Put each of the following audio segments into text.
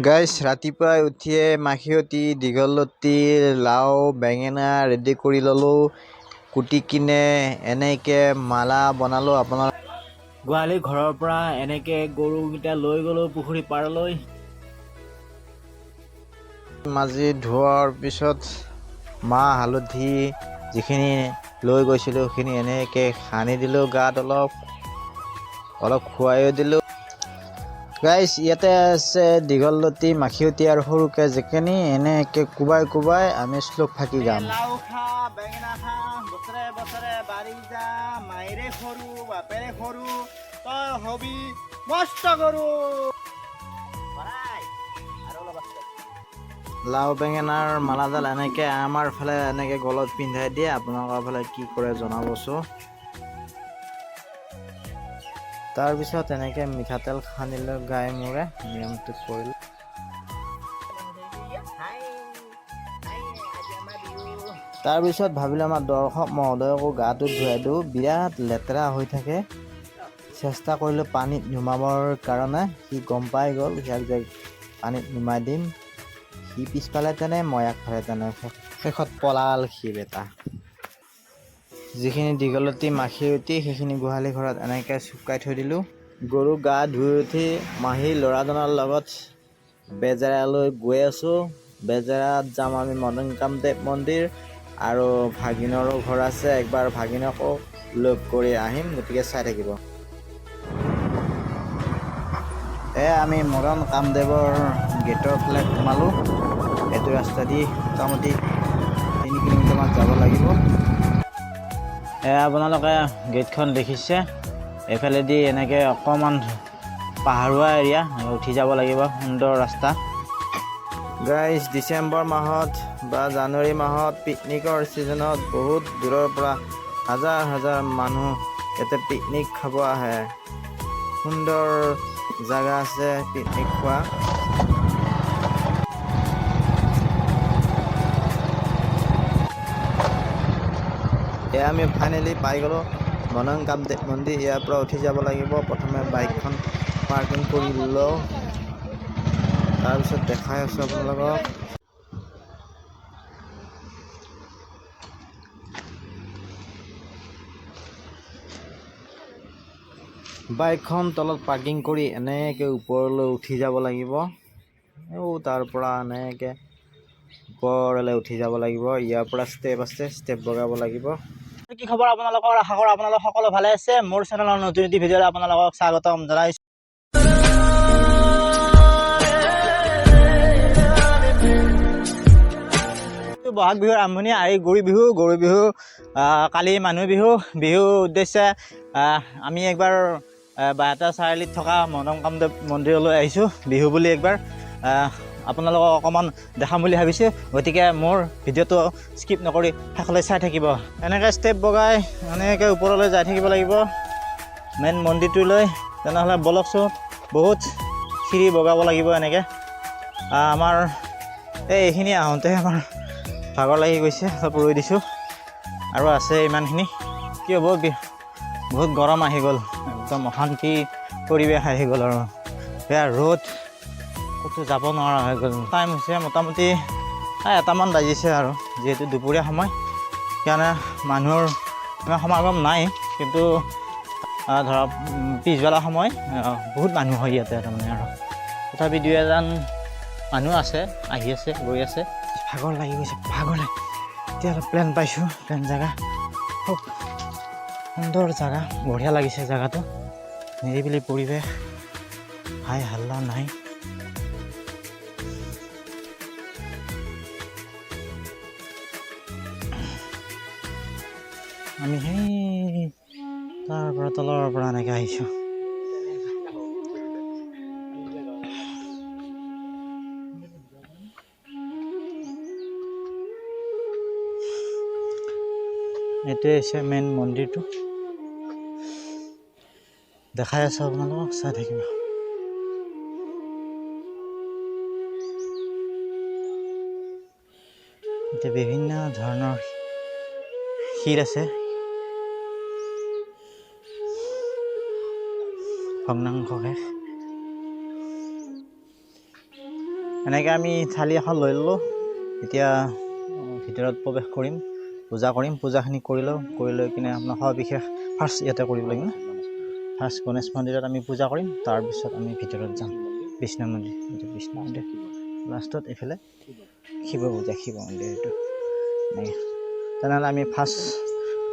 গাইছ, ৰাতিপুৱাই উঠিয়ে মাখিয়তী, দীঘলতি, লাও, বেঙেনা ৰেডি কৰি ল'লোঁ, কুটি কিনে এনেকৈ মালা বনালোঁ। আপোনাৰ গোহালি ঘৰৰ পৰা এনেকে গৰুকেইটা লৈ গ'লো পুখুৰী পাৰলৈ। মাজি ধোৱাৰ পিছত মাহ হালধি যিখিনি লৈ গৈছিলোঁ সেইখিনি এনেকৈ সানি দিলোঁ গাত, অলপ অলপ খুৱাইও দিলোঁ। গাইছ, ইয়াতে আছে দীঘলতি, মাখিয়তী আৰু সৰুকৈ জেকেনি। এনেকৈ কোবাই কোবাই আমি শ্লোক ফাঁকি গাম। লাও খা, বেঙেনা খা, বছৰে বছৰে বাঢ়ি যা, মায়েৰে সৰু বাপেৰে সৰু, তই হবি মস্ত গৰু। লাও বেঙেনাৰ মালাডাল এনেকৈ আমাৰ ফালে এনেকৈ গলত পিন্ধাই দিয়ে, আপোনালোকৰ ফালে কি কৰে জনাবচোন। তাৰপিছত এনেকৈ মিঠাতেল সানিলোঁ গাই মূৰে, নিয়মটো কৰিলোঁ। তাৰপিছত ভাবিলোঁ আমাৰ দৰ্শক মহোদয়কো গাটো ধুৱাই দিওঁ, বিৰাট লেতেৰা হৈ থাকে। চেষ্টা কৰিলোঁ পানীত নুমাবৰ কাৰণে, সি গম পাই গ'ল সিয়াক যে পানীত নুমাই দিম। সি পিছফালে তেনে, মই আগফালে তেনে, শেষত পলাল সি বেটা। যিখিনি দীঘলতি মাখিয়তী সেইখিনি গোহালি ঘৰত এনেকৈ চুকাই থৈ দিলোঁ। গৰু গা ধুই উঠি মাহী ল'ৰাজনৰ লগত বেজেৰালৈ গৈ আছোঁ। বেজেৰাত যাম আমি মদন কামদেৱ মন্দিৰ আৰু ভাগিনৰো ঘৰ আছে, একবাৰ ভাগিনকো লগ কৰি আহিম, গতিকে চাই থাকিব। আমি মদন কামদেৱৰ গেটৰ ফালে সোমালোঁ। এইটো ৰাস্তা দি মোটামুটি 3 কিলোমিটাৰমান যাব লাগিব। আপোনালোকে গেটখন দেখিছে, এইফালেদি এনেকৈ অকণমান পাহাৰুৱা এৰিয়া উঠি যাব লাগিব, সুন্দৰ ৰাস্তা। গাইজ, ডিচেম্বৰ মাহত বা জানুৱাৰী মাহত পিকনিকৰ ছিজনত বহুত দূৰৰ পৰা হাজাৰ হাজাৰ মানুহ ইয়াতে পিকনিক খাব আহে। সুন্দৰ জাগা আছে পিকনিক খোৱা। এয়া আমি ফাইনেলি পাই গ'লোঁ মদন কামদেৱ মন্দিৰ। ইয়াৰ পৰা উঠি যাব লাগিব। প্ৰথমে বাইকখন পাৰ্কিং কৰি লওঁ, তাৰপিছত দেখাই আছোঁ আপোনালোকক। বাইকখন তলত পাৰ্কিং কৰি এনেকৈ ওপৰলৈ উঠি যাব লাগিব। তাৰ পৰা এনেকৈ ওপৰলৈ উঠি যাব লাগিব। ইয়াৰ পৰা ষ্টেপ আছে, ষ্টেপ বগাব লাগিব। কি খবৰ আপোনালোকৰ? আশা কৰোঁ আপোনালোক সকলো ভালে আছে। মোৰ চেনেলৰ নতুন এটি ভিডিঅ'লৈ আপোনালোকক স্বাগতম জনাইছোঁ। বহাগ বিহুৰ আৰম্ভণি, আজি গৰু বিহু। গৰু বিহু, কালি মানুহ বিহু। বিহু উদ্দেশ্যে আমি একবাৰ বাইহাটা চাৰিআলিত থকা মদন কামদেৱ মন্দিৰলৈ আহিছোঁ বিহু বুলি। একবাৰ আপোনালোকক অকণমান দেখাম বুলি ভাবিছোঁ, গতিকে মোৰ ভিডিঅ'টো স্কিপ নকৰি শেষলৈ চাই থাকিব। এনেকৈ ষ্টেপ বগাই এনেকৈ ওপৰলৈ যাই থাকিব লাগিব মেইন মন্দিৰটোলৈ। তেনেহ'লে ব'লকচোন, বহুত চিৰি বগাব লাগিব এনেকৈ। আমাৰ এইখিনি আহোঁতে আমাৰ ভাগৰ লাগি গৈছে, অলপ ৰৈ দিছোঁ। আৰু আছে ইমানখিনি, কি হ'ব, বহুত গৰম আহি গ'ল, একদম অশান্তি পৰিৱেশ আহি গ'ল আৰু বেয়া ৰ'দ, ক'তো যাব নোৱাৰা হৈ গ'ল। টাইম হৈছে মোটামুটি 1টামান বাজিছে আৰু যিহেতু দুপৰীয়া সময়, সেইকাৰণে মানুহৰ ইমান সমাগম নাই। কিন্তু ধৰক পিছবেলা সময় বহুত মানুহ হয় ইয়াতে তাৰমানে। আৰু তথাপি দুই এজন মানুহ আছে, আহি আছে, গৈ আছে। ভাগৰ লাগি গৈছে, ভাগৰ লাগি এতিয়া অলপ প্লেন পাইছোঁ, প্লেন জেগা, খুব সুন্দৰ জেগা, বঢ়িয়া লাগিছে জেগাটো, নিৰিবিলি পৰিৱেশ, হাই হাল্লা নাই। আমি সেই তাৰ পৰা তলৰ পৰা এনেকৈ আহিছোঁ। এইটোৱে হৈছে মেইন মন্দিৰটো, দেখাই আছোঁ আপোনালোকক, চাই থাকিব। এতিয়া বিভিন্ন ধৰণৰ শিল আছে, ভগ্নাংশ শেষ। এনেকৈ আমি থালি এখন লৈ ল'লোঁ। এতিয়া ভিতৰত প্ৰৱেশ কৰিম, পূজা কৰিম। পূজাখিনি কৰি লওঁ, কৰি লৈ কিনে আপোনাৰ সবিশেষ ফাৰ্ষ্ট ইয়াতে কৰিব লাগিব। ফাৰ্ষ্ট গণেশ মন্দিৰত আমি পূজা কৰিম, তাৰপিছত আমি ভিতৰত যাম। বিষ্ণু মন্দিৰ, এইটো বিষ্ণু মন্দিৰ। লাষ্টত এইফালে শিৱ পূজা, শিৱ মন্দিৰ এইটো। তেনেহ'লে আমি ফাৰ্ষ্ট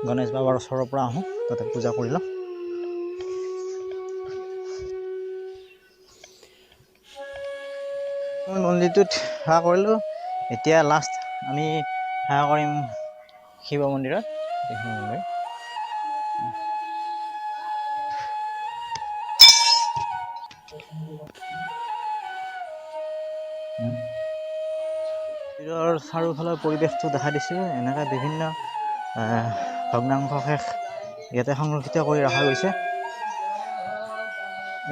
গণেশ বাবাৰ ওচৰৰ পৰা আহোঁ, তাতে পূজা কৰি লওঁ। মন্দিৰটোত সেৱা কৰিলোঁ। এতিয়া লাষ্ট আমি সেৱা কৰিম শিৱ মন্দিৰত। শিৱ মন্দিৰ মন্দিৰৰ চাৰিওফালৰ পৰিৱেশটো দেখা দিছোঁ। এনেকৈ বিভিন্ন ভগ্নাংশশেষ ইয়াতে সংৰক্ষিত কৰি ৰখা গৈছে।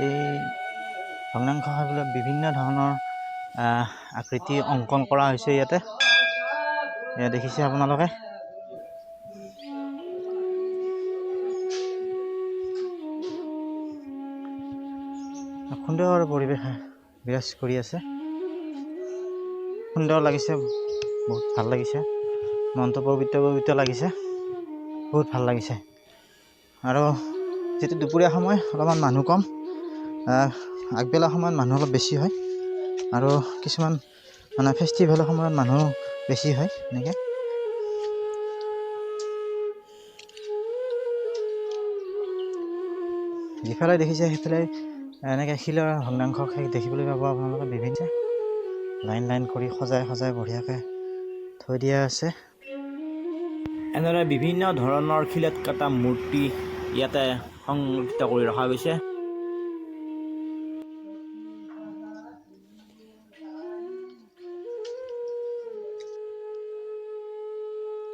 এই ভগ্নাংশবিলাক বিভিন্ন ধৰণৰ আকৃতি অংকন কৰা হৈছে ইয়াতে। এয়া দেখিছে আপোনালোকে। সুন্দৰ পৰিৱেশ বিৰাজ কৰি আছে, সুন্দৰ লাগিছে, বহুত ভাল লাগিছে, মনটো পবিত্ৰ পবিত্ৰ লাগিছে, বহুত ভাল লাগিছে। আৰু যিটো দুপৰীয়া সময় অলপমান মানুহ কম, আগবেলা সময়ত মানুহ অলপ বেছি হয়, আৰু কিছুমান মানে ফেষ্টিভেলৰ সময়ত মানুহ বেছি হয়। এনেকৈ যিফালে দেখিছে সেইফালে এনেকৈ শিলৰ ভগ্নাংশ দেখিবলৈ পাব আপোনালোকে। বিভিন্ন লাইন লাইন কৰি সজাই সজাই বঢ়িয়াকৈ থৈ দিয়া আছে। এনেদৰে বিভিন্ন ধৰণৰ শিলত কটা মূৰ্তি ইয়াতে সংৰক্ষিত কৰি ৰখা গৈছে।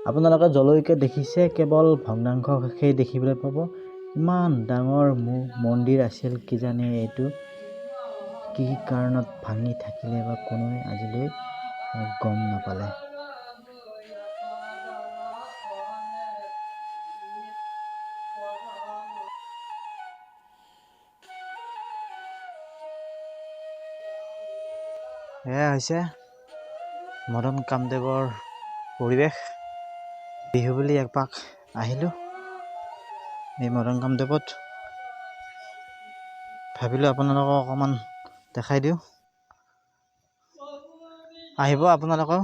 আপোনালোকে যলৈকে দেখিছে কেৱল ভগ্নাংশশেই দেখিবলৈ পাব। ইমান ডাঙৰ মন্দিৰ আছিল, কিজানি এইটো কি কাৰণত ভাঙি থাকিলে বা কোনোৱে আজিলৈ গম নাপালে। এয়া হৈছে মদন কামদেৱৰ পৰিৱেশ। বিহু বুলি একপাক আহিলোঁ এই মদন কামদেৱত, ভাবিলোঁ আপোনালোকক অকণমান দেখাই দিওঁ, আহিব আপোনালোকেও।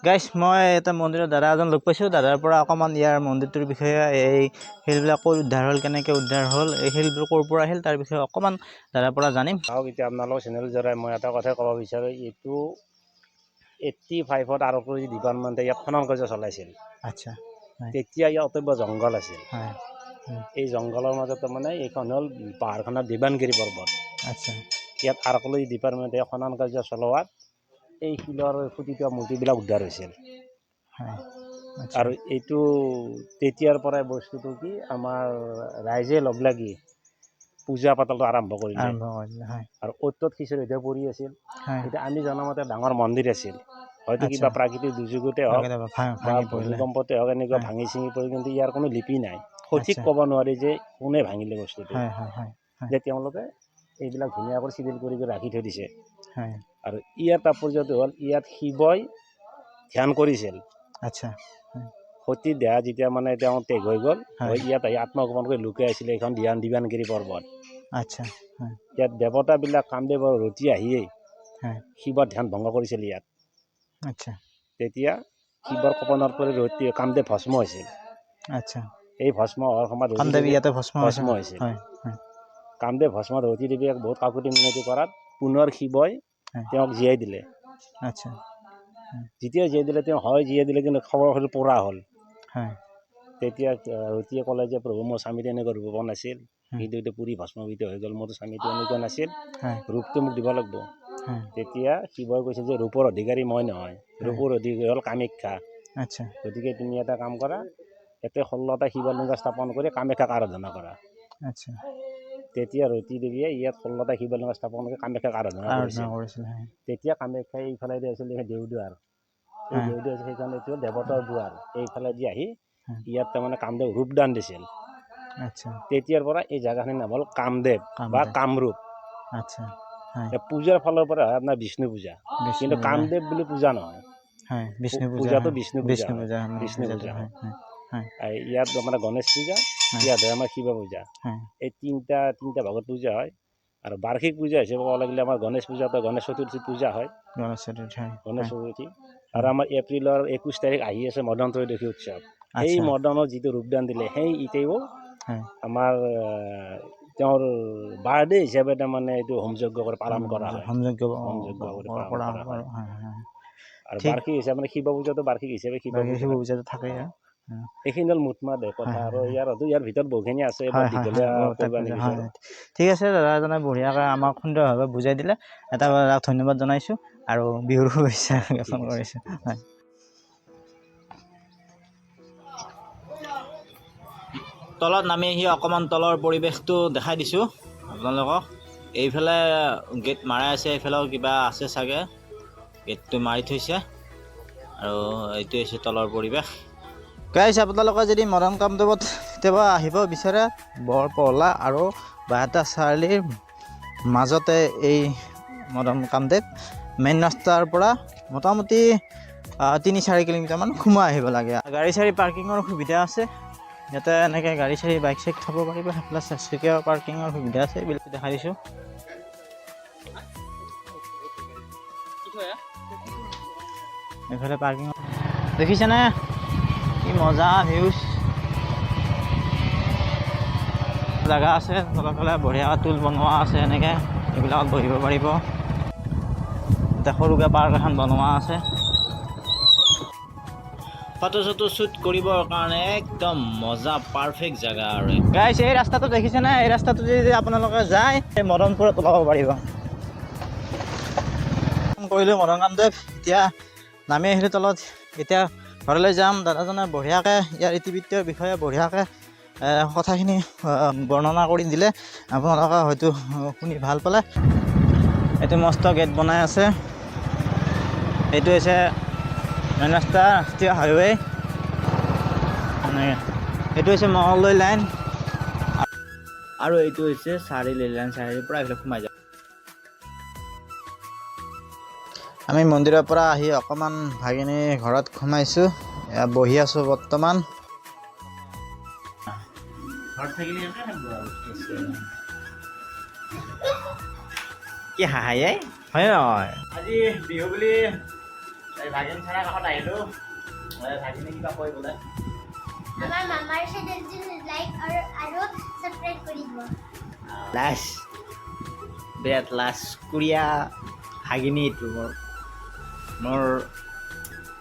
গাইছ, মই এটা মন্দিৰৰ দাদা এজন লগ পাইছোঁ। দাদাৰ পৰা অকণমান ইয়াৰ মন্দিৰটোৰ বিষয়ে, এই শিলবিলাক ক'ত উদ্ধাৰ হ'ল, কেনেকৈ উদ্ধাৰ হ'ল, এই শিলবোৰ ক'ৰ পৰা আহিল, তাৰ বিষয়ে অকণমান দাদাৰ পৰা জানিম। চাওক, এতিয়া আপোনালোকৰ চেনেল দ্বাৰাই মই এটা কথাই ক'ব বিচাৰোঁ, এইটো 85ত আৰক্ষী ডিপাৰ্টমেণ্টে ইয়াত খনন কাৰ্য চলাইছিল। আচ্ছা। তেতিয়া ইয়াত অতব্য জংঘল আছিল। হয়। এই জংঘলৰ মাজত তাৰমানে এইখন হ'ল পাহাৰখনৰ দিবানগিৰি পৰ্বত। আচ্ছা। ইয়াত আৰ্কলজি ডিপাৰ্টমেণ্টে খনন কাৰ্য চলোৱাত এই শিলৰ ফুটি থোৱা মূৰ্তিবিলাক উদ্ধাৰ হৈছিল। হয়। আৰু এইটো তেতিয়াৰ পৰাই বস্তুটো কি আমাৰ ৰাইজে লগ লাগি পূজা পাতলটো আৰম্ভ কৰিলে। হয়। আৰু অ'ত ত'ত খিচিৰি হৈ পৰি আছিল। এতিয়া আমি জনামতে ডাঙৰ মন্দিৰ আছিল, হয়তো কিবা প্ৰাকৃতিক দুৰ্যোগতে হওক বা ভূমিকম্পতে হওক এনেকুৱা ভাঙি চিঙি পৰি, কিন্তু ইয়াৰ কোনো লিপি নাই, সঠিক ক'ব নোৱাৰি যে কোনে ভাঙিলে বস্তুটো। যে তেওঁলোকে এইবিলাক ধুনীয়া কৰি চিজিল কৰি ৰাখি থৈ দিছে। আৰু ইয়াৰ তাৎপৰ্যটো হ'ল ইয়াত শিৱই ধ্যান কৰিছিল। আচ্ছা। সতী দেহা যেতিয়া মানে তেওঁ ত্যাগ হৈ গ'ল, ইয়াত আহি আত্মগোপন কৰি লুকাই আছিলে এইখন দিৱানগিৰি পৰ্বত। আচ্ছা। ইয়াত দেৱতাবিলাক কামদেৱৰ ৰতি আহিয়েই শিৱৰ ধ্যান ভংগ কৰিছিল ইয়াত। আচ্ছা। তেতিয়া শিৱৰ কপনৰ পৰি ৰতি কামদেৱ ভস্ম হৈছিল। আচ্ছা। এই ভস্ম হোৱাৰ সময়ত কামদেৱ ইয়াতে ভস্ম হৈছিল। কামদেৱ ভস্মত ৰতি দেৱীয়ে বহুত কাকুতি মিনতি কৰাত পুনৰ শিৱই তেওঁক জীয়াই দিলে। আচ্ছা। যেতিয়া জীয়াই দিলে তেওঁ হয় জীয়াই দিলে, কিন্তু খবৰ খালি পোৰা হ'ল। তেতিয়া ৰতিয়ে ক'লে যে প্ৰভু, মোৰ স্বামীটো এনেকুৱা ৰূপ নাছিল, কিন্তু এতিয়া পুৰি ভস্মবিত হৈ গ'ল, মোৰতো স্বামীটো এনেকুৱা নাছিল, ৰূপটো মোক দিব লাগিব। তেতিয়া শিৱই কৈছে যে ৰূপৰ অধিকাৰী মই নহয়, ৰূপৰ অধিকাৰী হ'ল কামাখ্যা। আচ্ছা। গতিকে তুমি এটা কাম কৰা, ইয়াতে 16টা শিৱলিংগ স্থাপন কৰি কামাখ্যাক আৰাধনা কৰা। আচ্ছা। তেতিয়া ৰতি দেৱীয়ে ইয়াত 16টা শিৱলিংগ স্থাপন কৰি কামাখ্যাক আৰাধনা কৰিছিল। তেতিয়া কামাখ্যাই এইফালেদি আছিল দেউদুৱাৰ, এই দেউদুৱাৰ আছিল, সেইকাৰণে এইটো দেৱতাৰ দুৱাৰ। এইফালেদি আহি ইয়াত তাৰমানে কামদেৱ ৰূপদান দিছিল। তেতিয়াৰ পৰা এই জেগাখিনিৰ নাম হ'ল কামদেৱ বা কামদেৱ। কামৰূপ। হয়। এতিয়া পূজাৰ ফালৰ পৰা হয় আপোনাৰ বিষ্ণু পূজা, বিষ্ণু কিন্তু পূজা। কামদেৱ বুলি পূজা নহয়। হয়, বিষ্ণু পূজা। পূজাটো হয়। বিষ্ণু পূজা বিষ্ণু হয়। পূজা হয়, বিষ্ণু পূজাটো পূজা হয়, হয়। এই ইয়াত আমাৰ গণেশ পূজা, ইয়াত হয় আমাৰ শিৱ পূজা। এই তিনিটা তিনিটা ভাগত পূজা হয়। আৰু বাৰ্ষিক পূজা হিচাপে ক'ব লাগিলে আমাৰ গণেশ পূজাটো গণেশ চতুৰ্থী পূজা হয়। গণেশ চতুৰ্থী হয়। গণেশ চতুৰ্থী। আৰু আমাৰ এপ্ৰিলৰ 21 তাৰিখ আহি আছে মদন ত্ৰয়োদশী উৎসৱ। সেই মদনৰ যিটো ৰূপদান দিলে, সেই এতিয়াও আমাৰ তেওঁৰ বাৰ্থডে হিচাপে তাৰমানে এইটো হোম যজ্ঞ কৰি পালন কৰা হয়। হোম যজ্ঞ হোম যজ্ঞ কৰি পালন কৰা কৰা হয়। হয়, হয়, হয়। আৰু ঠিক। বাৰ্ষিক হিচাপে মানে শিৱ পূজাটো বাৰ্ষিক হিচাপে শিৱ বাকী পূজা শিৱ হয়। পূজাটো থাকেই আৰু। এইখিনি হ'ল মুঠমাঠ কথা। আৰু ইয়াৰ ভিতৰত বহুখিনি আছে, বৰ হয় হয় হয় দীঘলীয়া বহুত কৰিব পূজা, হয়, নিবিচাৰোঁ। হয়। ঠিক আছে, দাদাজনে বঢ়িয়াকৈ আমাক সুন্দৰভাৱে বুজাই দিলে। এটা দাদাক ধন্যবাদ জনাইছোঁ আৰু বিহুৰ শুভেচ্ছা জ্ঞাপন ঠিক আছে। কৰিছোঁ। হয়। তলত নামি আহি অকণমান তলৰ পৰিৱেশটো দেখাই দিছোঁ আপোনালোকক। এইফালে গেট মাৰাই আছে, এইফালেও কিবা আছে চাগে, গেটটো মাৰি থৈছে। আৰু এইটো হৈছে তলৰ পৰিৱেশ। গাইছ, আপোনালোকে যদি মদন কামদেৱত কেতিয়াবা আহিব বিচাৰে, বৰপহলা আৰু বাইহাটা চাৰিআলিৰ মাজতে এই মদন কামদেৱ। মেইন ৰাস্তাৰ পৰা মোটামুটি 3-4 কিলোমিটাৰমান সোমাই আহিব লাগে। গাড়ী চাড়ী পাৰ্কিঙৰ সুবিধা আছে ইয়াতে, এনেকৈ গাড়ী চাড়ী বাইক চাইক থ'ব পাৰিব। সেইফালে চাৰিচকীয়া পাৰ্কিঙৰ সুবিধা আছে, এইবিলাক দেখাই দিছোঁ। এইফালে পাৰ্কিং দেখিছেনে, কি মজা ভিউজ জেগা আছে। তলৰফালে বঢ়িয়া টুল বনোৱা আছে, এনেকৈ এইবিলাকত বহিব পাৰিব। এতিয়া সৰুকৈ পাৰ্ক এখন বনোৱা আছে। ফটো চটো শ্বুট কৰিবৰ কাৰণে একদম মজা পাৰফেক্ট জেগা। আৰু গাইছ, এই ৰাস্তাটো দেখিছেনে? এই ৰাস্তাটো যদি আপোনালোকে যায়, এই মদনপুৰত ওলাব পাৰিব। কৰিলোঁ মদন কামদেৱ, এতিয়া নামি আহিলোঁ তলত, এতিয়া ঘৰলৈ যাম। দাদাজনে বঢ়িয়াকৈ ইয়াৰ ইতিবৃত্তৰ বিষয়ে বঢ়িয়াকৈ কথাখিনি বৰ্ণনা কৰি দিলে, আপোনালোকে হয়তো শুনি ভাল পালে। এইটো মস্ত গেট বনাই আছে। এইটো হৈছে মেইন ৰাস্তা, ৰাষ্ট্ৰীয় হাইৱে। মানে এইটো হৈছে মঙলদৈ লাইন আৰু এইটো হৈছে চাৰিআলি লাইন। চাৰিআলিৰ পৰা এইফালে সোমাই যাম। আমি মন্দিৰৰ পৰা আহি অকণমান ভাগিনী ঘৰত সোমাইছোঁ, এয়া বহি আছোঁ বৰ্তমান। ঘৰত থাকিলে এনেকে থাকিব আৰু। কি হাঁহাই হয় নহয়? আজি বিহু বুলি এই ভাগিন চাৰাৰ কাষত আহিলোঁ। এই ভাগিনে কিবা কৈ বোলে। আমাৰ মামাৰ চেনেলটো লাইক আৰু আৰু ছাবস্ক্ৰাইব কৰি দিব। লাজ, বিৰাট লাজকুৰীয়া ভাগিনী এইটো মোৰ, মোৰ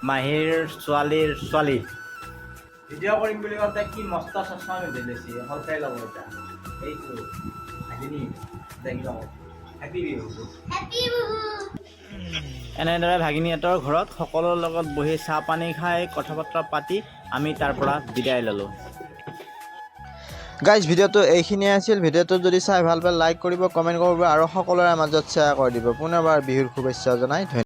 মাহীৰ ছোৱালীৰ ছোৱালী। ভিডিঅ' কৰিম বুলি কওঁতে কি মস্ত চশমা পিন্ধি লৈছে, সলকাই ল'ব এতিয়া। এইটো ভাগিনী, দেখি ল'ব। হেপী বিহু। হেপী বিহু। এনেদৰে ভাগিনীহঁতৰ ঘৰত সকলোৰ লগত বহি চাহ পানী খাই কথা বতৰা পাতি আমি তাৰ পৰা বিদায় ল'লোঁ। গাইজ, ভিডিঅ'টো এইখিনিয়ে আছিল। ভিডিঅ'টো যদি চাই ভাল পায়, লাইক কৰিব, কমেণ্ট কৰিব আৰু সকলোৰে মাজত শ্বেয়াৰ কৰি দিব। পুনৰবাৰ বিহুৰ শুভেচ্ছা জনাই ধন্যবাদ।